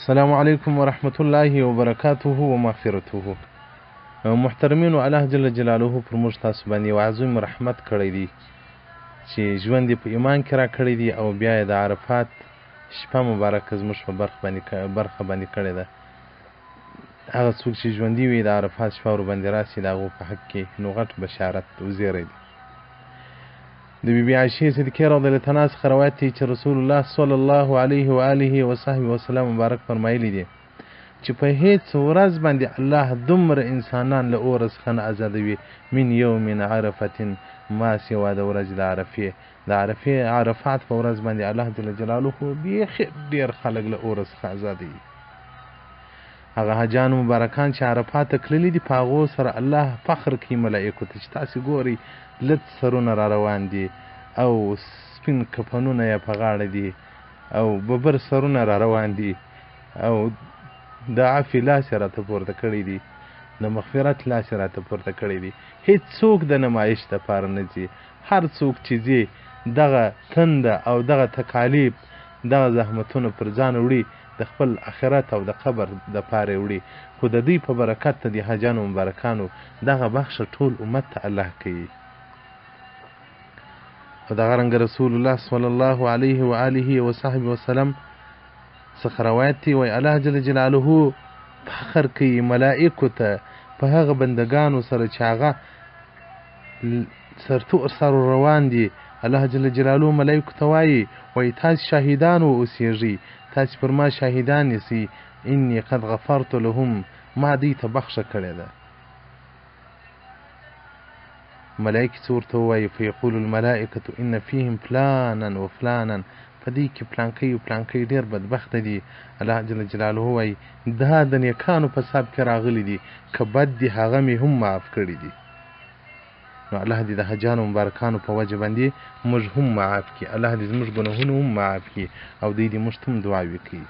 السلام علیکم ورحمت الله وبرکاته ومغفرته. محترمینو، الله جل جلاله پر موږ تاسو باندې یو عظیم رحمت کړی دی چې ژوند یې په ایمان کې راکړی دی، او بیا یې د عرفات شپه مبارکه زموږ په برخه باندې کړې ده. هغه څوک چې ژوندي وي د عرفات شپه ورباندې راسي، د هغو په حق کې نو غټ بشارت او زیری دی. د بی بی عایشې صدیقې رضی الله عنها څخه روایت دی چې رسول الله صلی الله علیه و آله و صحبه وسلم مبارک فرمایلی دی چې په هیڅ ورځ باندې الله دومره انسانان له اوره څخه نه ازادوي من یوم عرفة ما سوا د ورځې د عرفې. د عرفې عرفات په ورځ باندې الله جل جلاله بیخي ډېر خلک له اوره څخه ازادوي. هغه حاجان مبارکان چې عرفات ته تللي دي، په هغو سره الله فخر کوي ملائکو ته چې تاسې ګورئ لڅ سرونه را روان دي او سپین کفنونه یې په غاړه دي او ببر سرونه را روان دي او د عفوې لاس یې راته پورته کړی دي، د مغفرت لاس یې راته پورته کړی دی. هیڅوک د نمایش دپاره نه ځي، هر څوک چې ځي دغه تنده او دغه تکالیف دغه زحمتونه پر ځان وړي، د خپل آخرت او د قبر دپاره یې وړي. خو د دوی په برکت د دې حاجانو مبارکانو دغه بخښه ټول امت ته الله کوي. او دغه رنګ رسول الله صلی الله علیه و آله و صحبه وسلم څخه روایت دی، وایي الله جل جلاله فخر کوي ملائکو ته په هغه بندګانو سره چې هغه سرتور سر روان دي. الله جل جلاله ملائکو ته وایي، وایي تاسې شاهدان و اوسیږئ، تاسې پر ما شاهدان نیسئ، انی قد غفرت لهم، ما دوی ته بخښه کړې ده. ملائکې څه ورته ووایي؟ فیقول الملائکة ان فیهم فلانا و فلانا، په دوی کې پلانکی او پلانکی ډېر بدبخته دي. الله جل جلاله وایي دا د نیکانو په صف کې راغلي دي، که بد دي هغه مې هم معاف کړي دي. نو الله دې د حاجانو مبارکانو په وجه باندې موږ هم معاف کړي، الله دې زموږ ګناهونه هم معاف کړي او دوی دې موږ ته هم دعاوې کوي.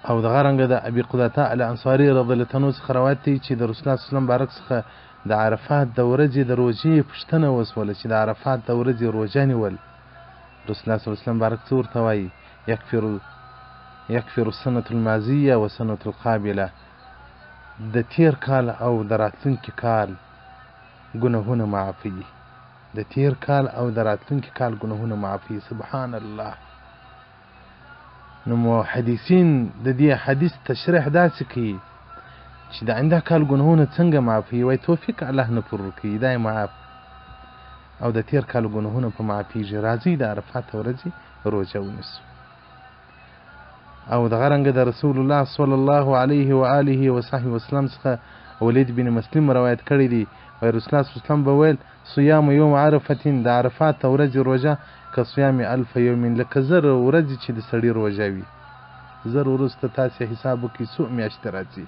او دغه رنګه د ابي قداته الانصاري رضی الله عنه څخه روایت دی چې د رسول الله صلی الله علیه وسلم مبارک څخه د عرفات د ورځې د روژې پوښتنه وسوله چې د عرفات د ورځې روژه نیول، رسول الله صلی الله علیه وسلم مبارک څه ورته وایي؟ یکفر السنة الماضیة و سنة القابلة، د تیر کال او د راتلونکي کال ګناهونه معافوي، د تیر کال او د راتلونکي کال ګناهونه معافوي. سبحان الله. نو محدثین د دې حدیث تشریح داسې کوي چې د آینده کال ګناهونه څنګه معافوي؟ وایي توفیق الله نه پر ورکوي، دا یې معاف او د تیر کال ګناهونه په معافیږي. راځئ د عرفات ورځې روژه ونیسو. او دغه رنګه د رسول الله صلی الله علیه و آله و صحبه وسلم څخه ولید بن مسلم روایت کړی دی، وایي رسول الله صلی الله علیه وسلم به ویل صیام یوم عرفة، د عرفات ورځې روژه که صیام الف یوم، لکه 1000 ورځې چې د سړي روژه وي. 1000 ورځو ته تاسې حساب وکړئ څو میاشتې راځي.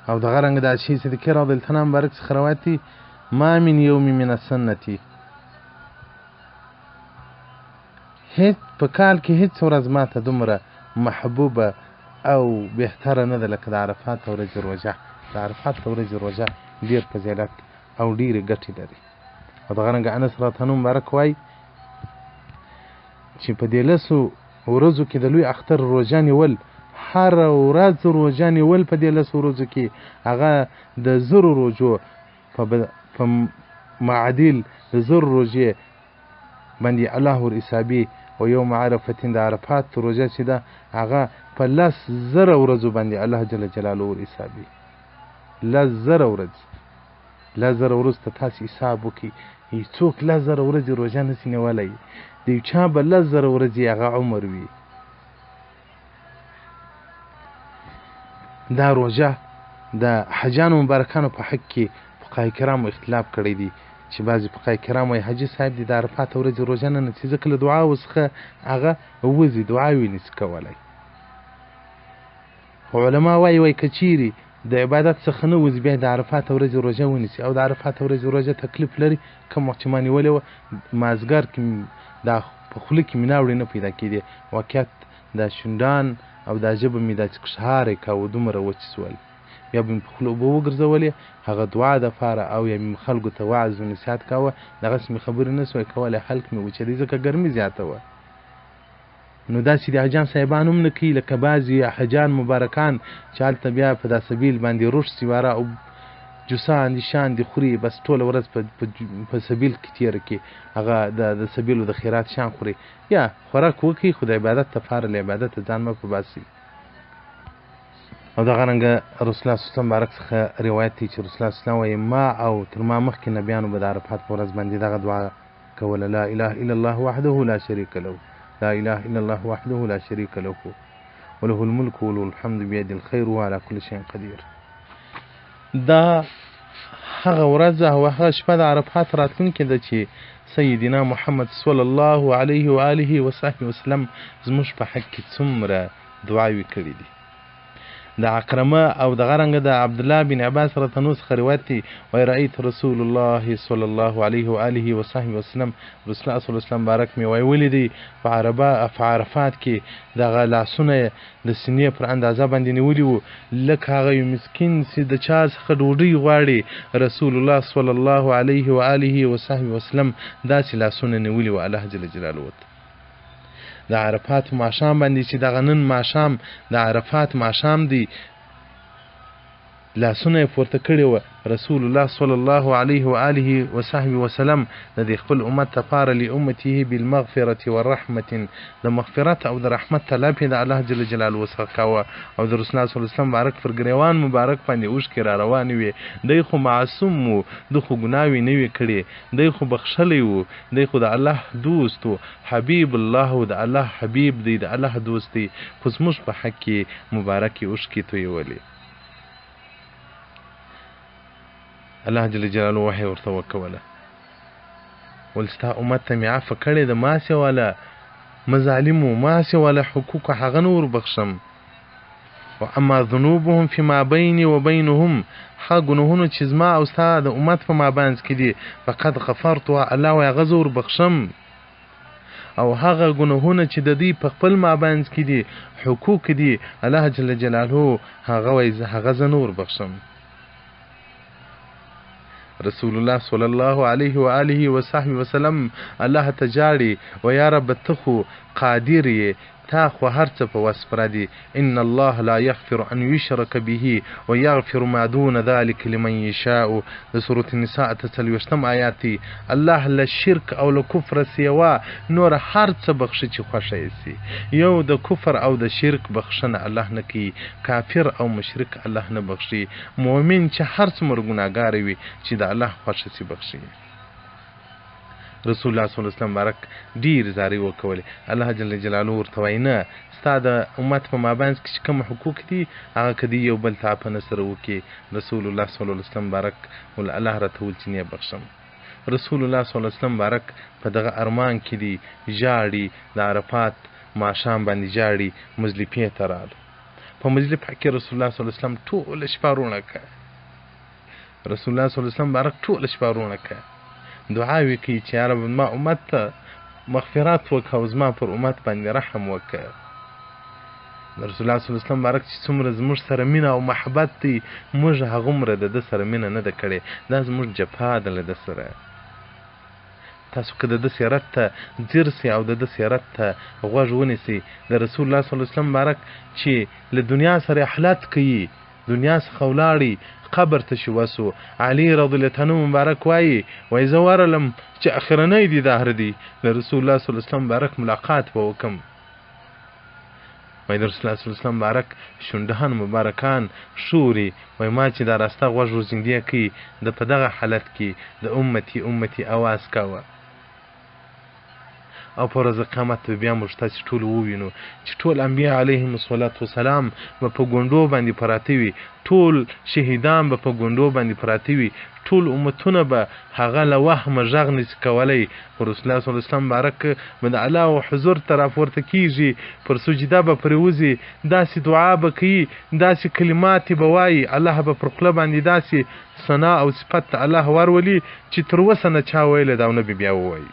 او دغه رنګ د عایشې صدیقې رضی الله عنها مبارک څخه روایت دی، ما من یوم من السنة، هیڅ په کال کې هیڅ ورځ ما ته دومره محبوبه او بهتره نه ده لکه د عرفات ورځې روژه. د عرفات ورځې روژه ډېر فضیلت او ډېرې ګټې لري. او دغه رنګه انس رضی الله عنه مبارک وایي چې په دې لسو ورځو کې د لوی اختر روژه نیول، هره ورځ روژه نیول په دې لسو ورځو کې هغه د 1000 روژو په معادل د 1000 روژې باندې الله ور حسابي. او یوم عرفة، د عرفات روژه چې ده هغه په 10,000 ورځو باندې الله جل جلاله ور حسابي. 10,000 ورځې، 10,000 ورځو ته تاسې حساب وکړئ. هیڅوک 10,000 ورځې روژه نسي نیولی، د یو چا به 10,000 ورځې هغه عمر وي. دا روژه د حاجانو مبارکانو په حق کې فقهای کرامو اختلاف کړی دی چې بعضې فقهای کرام وایي حاجي صاحب دې د عرفات ورځې روژه نه نیسي، ځکه له دعاوو څخه هغه وځي، دعاوې نسي کولی. خو علما وایي، وایي که چیرې د عبادت څخه نه وځي بیا د عرفات ورځې روژه ونیسي. او د عرفات ورځې روژه تکلیف لري، کوم وخت چې ما نیولې وه مازدیګر کې دا په خوله کې مې ناوړې نه پیدا کېدې، واقعیت دا شونډان او دا ژبه مې داسې کښهاری کاوه، دومره وچ سول. بیا به مې په خوله اوبه وګرځولې هغه دعا دپاره او یا مې خلکو ته وعظ و نصیحت کاوه. دغسې مې خبرې نه سوای کولی، حلق مې وچېدی ځکه ګرمي زیاته وه. نو داسې د حجان صاحبان هم نه کوي لکه بعضې حجان مبارکان چې هلته بیا په دا سبیل باندې روږ سي واره او جوسان دي شان دي خوري، بس ټوله ورځ په سبیل کې تېره کړي، هغه د سبیلو د خیرات شان خوري. یا خوراک وکړي خو د عبادت لپاره له عبادته ځان مه په باسي. او دغه رنګه رسول الله صلی الله مبارک څخه روایت دی چې رسول الله صلی الله وایي ما او تر ما مخکې نبیانو به د عرفات په ورځ باندې دغه دعا کوله، لا اله الا الله وحده لا شریک له، لا اله الا الله وحده لا شریک له وله الملک وله الحمد بيد الخير وهو على كل شيء قدير. دا هغه ورځ او هغه شپه د عرفات راتلونکې ده چې سیدنا محمد صلی الله علیه و آله و صحبه وسلم زموږ په حق کې څومره دعاوې کړې دي. د عکرمه او دغه رنګه د عبدالله بن عباس رضی الله څخه روایت دی، وایي رأیت رسول الله صلی الله علیه و آله و صحبه وسلم، رسول الله صلی الله علیه وسلم مبارک مې وایي ولیدی په عرفات کې دغه لاسونه یې د سینې پر اندازه باندې نیولي وو، لکه هغه یو مسکین چې د چا څخه ډوډۍ غواړي، رسول الله صلی الله علیه و آله و صحبه وسلم داسې لاسونه نیولي وو الله جل جلاله ته. د عرفات ماښام باندې چې دغه نن ماښام د عرفات ماښام دی، لاسونه یې پورته کړي وه، رسول الله صلی الله علیه و آله و صحبه وسلم د دې خپل امت لپاره لامته بالمغفرة والرحمة، د مغفرت او د رحمت طلب یې د الله جل جلاله څخه کاوه. او د رسول الله صلی الله علیه وسلم مبارک پر ګریوان مبارک باندې اوښکې را روانې وې. دی خو معصوم و، ده خو ګناوې نه وې کړې، دی خو بخښلی و، دی خو د الله دوست و، حبیب الله و، د الله حبیب دی، د الله دوست دی، خو زموږ په حق کې مبارکې اوښکې تویولې. الله جل جلاله وحی ورته وکوله، ول ستا امت ته مې عفو کړې ده، ما سوا له مظالمو، ما سوا له حقوقو هغه نه وربخښم. و اما ذنوبهم فيما بيني وبينهم، هغه ګناهونو چې زما او ستا د امت په مابینځ کې دي، فقد غفرتها، الله وایي هغه زه وربخښم. او هغه ګناهونه چې د دوی په خپل مابینځ کې دي، حقوق دي، الله جل جلاله هغه وایي هغه زه نه وربخښم. رسول الله صلی الله علیه و آله و صحبه وسلم الله ته ژاړي و یا رب ته خو قادر یې، تا خو هر څه په وس پوره دي، ان الله لا یغفر ان یشرک به و یغفر ما دون ذلک لمن یشاء، د سورة النساء 48 آیات دی. الله له شرک او له کفره سیوا نور هر څه بخښي چې خوښه یې سي. یو د کفر او د شرک بخښنه الله نه کوي، کافر او مشرک الله نه بخښي، مؤمن چې هر څومره ګناهګار وي چې د الله خوښه سي بخښي. رسول الله صلی الله علیه وسلم مبارک ډېرې زارۍ وکولې، الله جل جلاله ورته وایي نه، ستا د امت په مابینځ کې چې کوم حقوق دي هغه که دوی یو بل ته عفو نه سره وکړي، رسول الله صلی الله علیه وسلم مبارک ول الله راته وویل چې نه بخښم. رسول الله صلی الله علیه وسلم مبارک په دغه ارمان کې دی، ژاړي، د عرفات ماښام باندې ژاړي، مزدلفې ته راغله. په مزدلفه کې رسول الله صلی الله علیه وسلم ټوله شپه روڼه کړه. رسول الله صلی الله علیه وسلم مبارک ټوله شپه روڼه کړه، دعاوې کوي چې یا رب ما امت ته مغفرت وکړه او زما پر امت باندې رحم وکړه. رسول الله صلی الله علیه وسلم مبارک چې څومره زموږ سره مینه او محبت دی، موږ هغومره د ده سره مینه نه ده کړې، دا زموږ جفا ده له ده سره. تاسو که د ده سیرت ته ځیر سئ او د ده سیرت ته غوږ ونیسئ، د رسول الله صلی الله علیه وسلم مبارک چې له دنیا سره رحلت کوي، دنیا څخه ولاړی، قبر ته چې وسو، علی رضی الله عنه مبارک وایي، وایي زه ورلم چې اخرنی دیدار دی، د رسول الله صلی الله علیه وسلم مبارک ملاقات به وکم. وایي د رسول الله صلی الله علیه وسلم مبارک شونډان مبارکان ښوري، وایي ما چې دا راسته غوږ ورزندې کوي، د په دغه حالت کې د امتي امتي اواز کاوه. او په ورځ قیامت به بیا موږ تاسې ټول ووینو چې ټول انبیا علیهم الصلاة والسلام به په ګونډو باندې پراته وي، ټول شهیدان به په ګونډو باندې پراته وي، ټول امتونه به هغه له وهمه غږ نشي کولی، خو رسول الله صلی الله علیه وسلم مبارک به د الله و حضور ته راپورته کیږي، پر سجده به پرېوځي، داسې دعا به کوي، داسې کلمات به وایي، الله به پر خوله باندې داسې ثنا او صفت ته الله ورولي چې تر اوسه نه چا ویلی ده او نه به بیا ووایي.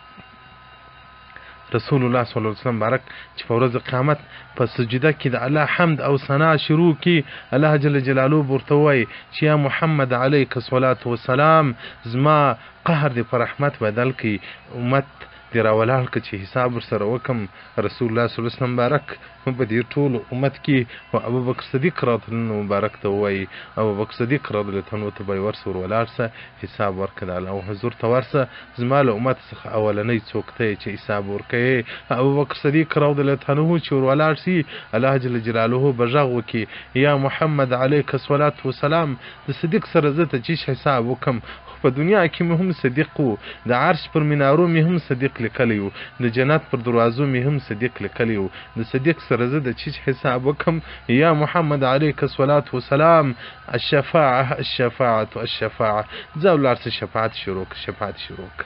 رسول الله صلی الله علیه وسلم مبارک چې په ورځ قیامت په سجده کې د الله حمد او ثنا شروع کی، الله جل جلاله به ورته ووایي چې یا محمد علیک الصلاة والسلام، زما قهر دې په رحمت بدل کړي، امت دې راولاړ کړه چې حساب ورسره وکم. رسول الله صلی الله علیه وسلم مبارک په دې ټولو امت کې و ابوبکر صدیق رضی الله عنه مبارک ته ووایي، ابوبکر صدیق رضی الله عنه ته به یې ورسه ور ولاړ سه، حساب ورکړه د الله حضور ته ورسه، زما له امت څخه اولنی څوک ته یې چې حساب ورکوې. ابوبکر صدیق رضی الله عنه چې ور ولاړ سي، الله جل جلاله به غږ وکړي، یا محمد علیک الصلاة والسلام، د صدیق سره زه ته چیش حساب وکم، خو په دنیا کې مې هم صدیق و، د عرش پر منارو مې هم صدیق لیکلی و، د جنت پر دروازو مې هم صدیق لیکلی و، د صدیق سره زه د چیش حساب وکم. یا محمد علیک الصلاة والسلام، الشفاعه الشفاعة الشفاعة، ځه ولاړ سه شفاعت شروع که، شفاعت شروع که.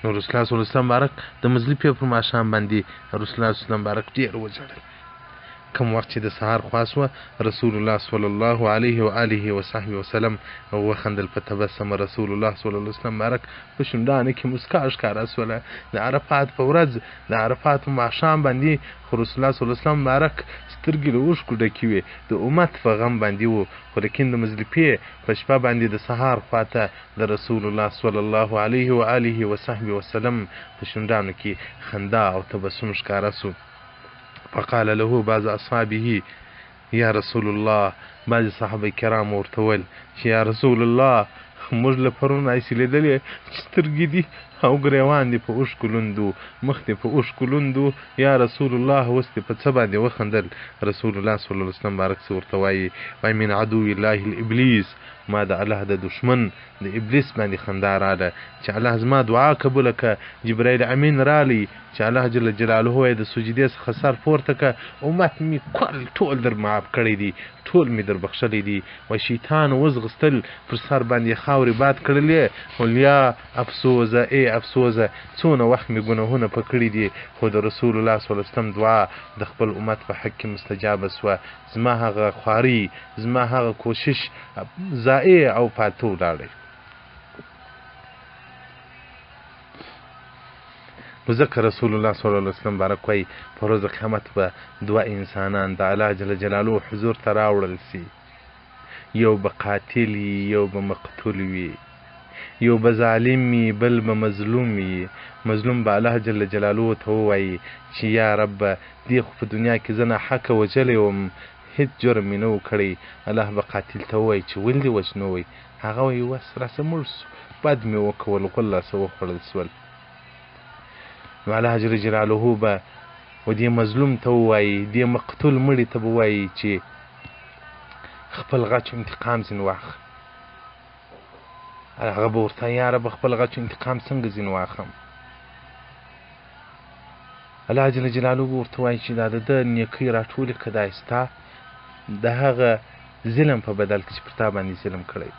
نو رسول الله صلی الله علیه وسلم مبارک د مزدلفې پر ماښام باندې رسول الله صلی الله علیه وسلم مبارک ډېر وژړل. کوم وخت چې د سهار خوا سوه، رسول الله صلی الله علیه و آله و صحبه وسلم وخندل. په تبسم رسول الله صلی الله علیه وسلم مبارک په شونډانو کې مسکا ښکاره سوله. د عرفات په ورځ، د عرفات په ماښام باندې خو رسول الله صلی الله علیه وسلم مبارک سترګې له اوښکو ډکې وې، د امت په غم باندې وو، خو لیکن د مزدلفې په شپه باندې د سهار خواته د رسول الله صلی الله علیه و آله و صحبه وسلم په شونډانو کې خندا او تبسم ښکاره سو. فقال له بعض اصحابه یا رسول الله، بعضې صحابه کرام ورته وویل چې یا رسول الله، موږ له پرون راهیسې لیدلې چې سترګې دي او ګریوان دې په اوښکو لوند و، مخ دې په اوښکو لوند و، یا رسول الله اوس دې په څه باندې وخندل؟ رسول الله صلی الله علیه وسلم مبارک څه ورته وایي؟ وایي من عدو الله الابلیس، ما د الله د دښمن د ابلیس باندې خندا راله چې الله زما دعا قبوله که، جبرائیل امین رالی چې الله جل جلاله یې د سجدې څخه سر پورته که، امت مې کل ټول در معاف کړی دی، ټول مې در بخښلی دی. وایي شیطان وځغستل، پر سر باندې یې خاورې باد کړلې، ولیا افسوزه ای افسوزه، څونه وخت مې ګناهونه په کړي دي، خو د رسول الله صلی الله علیه وسلم دعا د خپل امت په حق کې مستجابه سوه، زما هغه خواري، زما هغه کوشش ضایع او فالتو ولاړی. نو ځکه رسول الله صلی الله علیه وسلم مبارک وایي په ورځ د قیامت به دوه انسانان د الله جل جلاله حضور ته راوړل سي، یو به قاتل وي، یو به مقتول وي، یو به ظالم وي، بل به مظلوم وي. مظلوم به الله جل جلاله ته ووایي چې یا رب، دې خو په دنیا کې زه ناحقه وژلی وم، هیڅ جرم مې نه و کړی. الله به قاتل ته ووایي چې ولې دې وژنوی؟ هغه وایي وس راسه مړ سو، بد مې وکول، غول راسه وخوړل سول. نو الله جل جلاله به و دې مظلوم ته ووایي، دې مقتول مړي ته به ووایي چې خپل غچ انتقام ځینې واخله. هغه به ورته یا رب خپل غچ انتقام څنګه ځینې واخلم؟ الله جل جلاله به ورته وایي چې دا د ده نیکۍ راټولې که، دا ستا د هغه ظلم په بدل کې چې پر تا باندې ظلم کړی.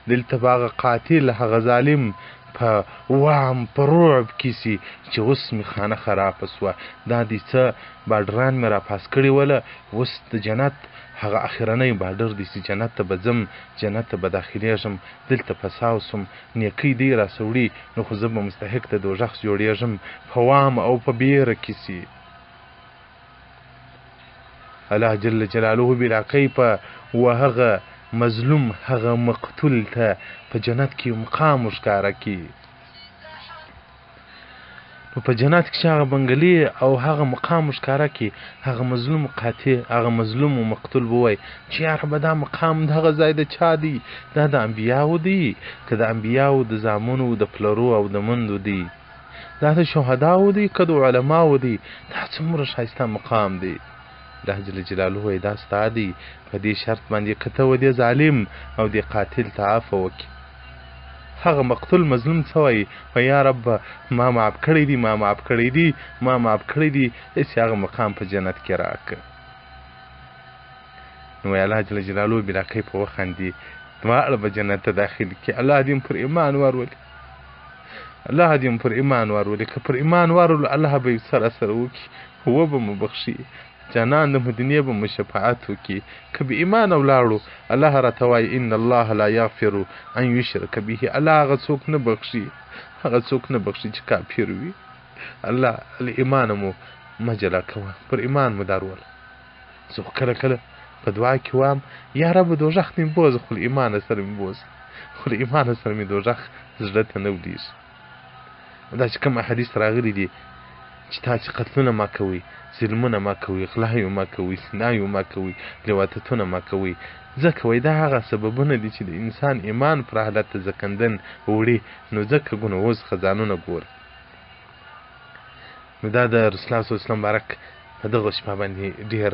دلته به هغه قاتل، هغه ظالم په وام په رعب کې سي چې اوس مې خانه خرابه سوه، دا دی څه باډران مې راپاس کړي وله، اوس د جنت هغه اخرنی باډر دی چې جنت ته به ځم، جنت ته به داخلېږم، دلته په ساو سوم، نیکۍ دی راسه وړي، نو خو زه به مستحق د دوږخ جوړېږم. په وام او په بیره کې سي. الله جل جلاله بلا کیفه و هغه مظلوم، هغه مقتول ته په جنت کې یو مقام ورښکاره کړي. نو په جنت کې چې هغه بنګلې او هغه مقام ورښکاره کړي، هغه مظلوم قاتل، هغه مظلوم او مقتول به وایي چې یا ربه دا مقام دغه ځای د چا دی؟ دا د انبیاو دی که د انبیاو د زامنو، د پلرو او د مندو دی؟ دا د شهداو دی که د علماو دی؟ دا څومره ښایسته مقام دی. الله جل جلاله وایي دا ستا دی، په دې شرط باندې که ته و دې ظالم او دې قاتل ته عفو وکړې. هغه مقتول مظلوم څه وایي؟ وایي یا رب ما معاف کړی دی، ما معاف کړی دی، ما معاف کړی دی، داسې هغه مقام په جنت کې راکړه. نو وایي الله جل جلاله بلا کیفه وخاندي، دواړه به جنت ته داخل کړي. الله دې پر ایمان ورولي، الله دې پر ایمان ورولي. که پر ایمان ورولو الله به یې سره سره وکړي، وبه مو بخښي. جانان د مدینې به مو شفاعت وکړي. که بې ایمانه ولاړو، الله راته وایي ان الله لا یغفر ان یشرک به، الله هغه څوک نه بخښي، هغه څوک نه بخښي چې کافر وي. الله له ایمانه مو مه جلا کوه، پر ایمان مو داروله. زه خو کله کله په دعا کې وایم یا رب دوږخ ته مې بوځه، خو له ایمانه سره مې بوځه، خو له ایمانه سره مې دوږخ زړه ته نه ولېږي. دا چې کوم احادیث راغلي دي چې تاسې قتلونه مه کوئ، ظلمونه مه کوئ، غلایو مه کوئ، زنایو مه کوئ، لواطتونه مه کوئ، ځکه وایي دا هغه سببونه دي چې د انسان ایمان پر حالت ته ځکندن وړي، نو ځکه ګناهو څخه ځانونه ګورئ. نو دا د رسول الله صلی الله علیه وسلم مبارک په دغه شپه باندې ډېر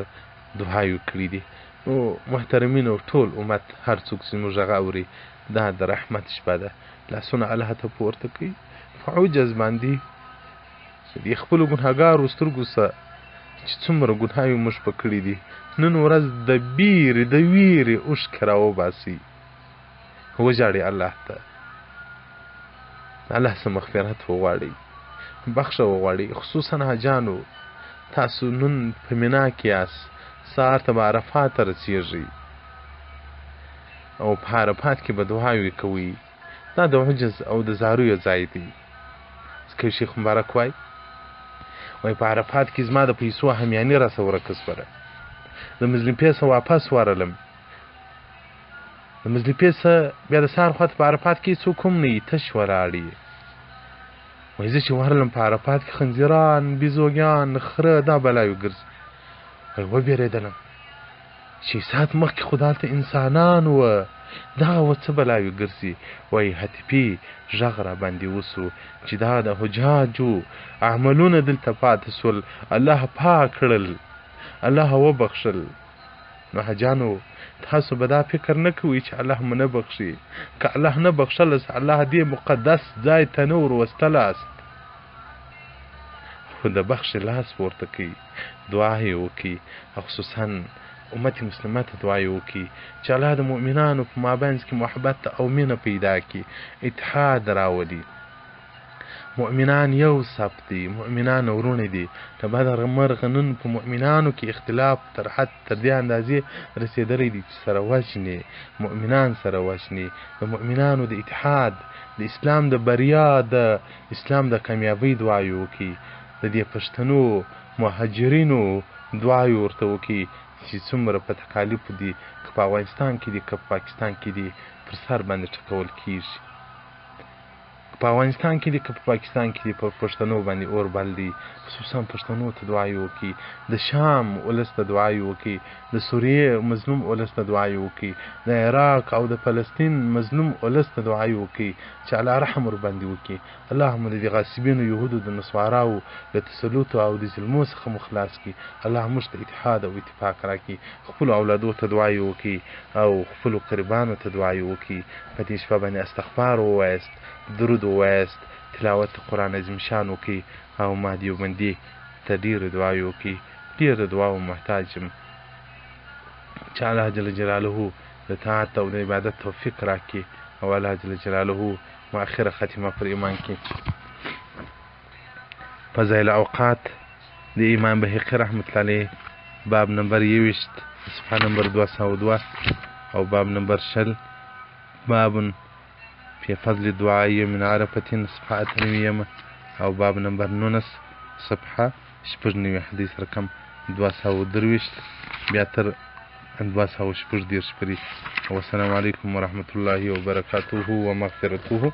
دعاوې کړې دي. نو محترمینو ټول امت هر څوک چې زموږ غږ اوري، دا د رحمت شپه ده، لاسونه الله ته پورته کوي په عجز باندې د خپلو ګناهګارو سترګو څخه چې څومره ګناهوې موږ په کړي دي، نن ورځ د بیرې د ویرې اوښکې راوباسي، وژاړي الله ته، الله څخه مغفرت وغواړي، بخښه وغواړي. خصوصا حاجانو، تاسو نن په مینا کې یاست، سهار ته به عرفات ته رسیږئ او په عرفات کې به دعاوې کوئ. دا د عجز او د زاریو ځای دی. ځکه شیخ مبارک وایي، وایي په عرفات کې زما د پیسو همیاني راسه ورکه سوله، د مزدلفې څخه واپس ورغلم، د مزدلفې څخه بیا د سهار خواته په عرفات کې څوک هم نه وي، تش ولاړ یې. وایي زه چې ورغلم په عرفات کې خنزیران، بیزوګیان، خره، دا بلاوې ګرځي. وایي وبېرېدلم چې ساعت مخکې خو دالته انسانان وه، دغه وه څه بلاوې ګرځي. وایي هاتفي غږ را باندې وسو چې دا د حجاجو عملونه دلته پاتې سول، الله پاک کړل، الله وبخښل. نو حاجانو تاسو به دا فکر نه کوئ چې الله مو نه بخښي، که الله نه بخښلست الله دې مقدس ځای ته نه وروستلاست، خو د بخښې لاس پورته کوي، دعا یې وکړي، او خصوصا امت مسلمه ته دعا یې وکړي چې الله د مؤمنانو په مابینځ کې محبت او مینه پیدا کړي، اتحاد راولي. مؤمنان یو صف دي، مؤمنان وروڼه دي. له بده مرغه نن په مؤمنانو کې اختلاف تر حد تر دې اندازې رسېدلی دی چې سره وژني، مؤمنان سره وژني. د مؤمنانو د اتحاد، د اسلام د بریا، د اسلام د کامیابۍ دعاوې وکړي، د دې پښتنو مهاجرینو دعاوې ورته وکړي چې څومره په تکالیفو دي، که په افغانستان کې دي که په پاکستان کې دي، پر سر باندې ټکول کیږي. که په افغانستان کې دي که په پاکستان کې دي، پر پښتنو باندې اور بل دی. خصوصا پښتنو ته دعاوې وکړي، د شام ولس ته دعاوې وکړي، د سوریې مظلوم ولس ته دعاوې وکړي، د عراق او د فلسطین مظلوم ولس ته دعاوې وکړي چې الله رحم ورباندې وکړي. الله مو د دې غاصبینو یهودو د نصواراو له تسلطو او د ظلمو څخه مو خلاص کړي. الله موږ ته اتحاد او اتفاق راکړي. خپلو اولادو ته دعاوې وکړي او خپلو قریبانو ته دعاوې وکړي. په دې شپه باندې استغفار ووایاست، درود ووایاست، تلاوت قرآن عظیم شان وکړئ او ما دیوبندي ته ډېرې دعاوې وکړئ. ډېر د دعاوو محتاج یم چې الله جل جلاله د طاعت او د عبادت توفیق راکړي او الله جل جلاله مو اخره خاتمه پر ایمان کې. فضایل اوقات د امام بهقي رحمت الله علیه باب نمبر 21 صفحه نمبر 202 او باب نمبر 20 باب فی فضل دعاء من عرفة صفحه 98 او باب نمبر 19 صفحه 96 حدیث رقم 223 بیا تر 236 پورې. والسلام علیکم ورحمت الله وبرکاته ومغفرته.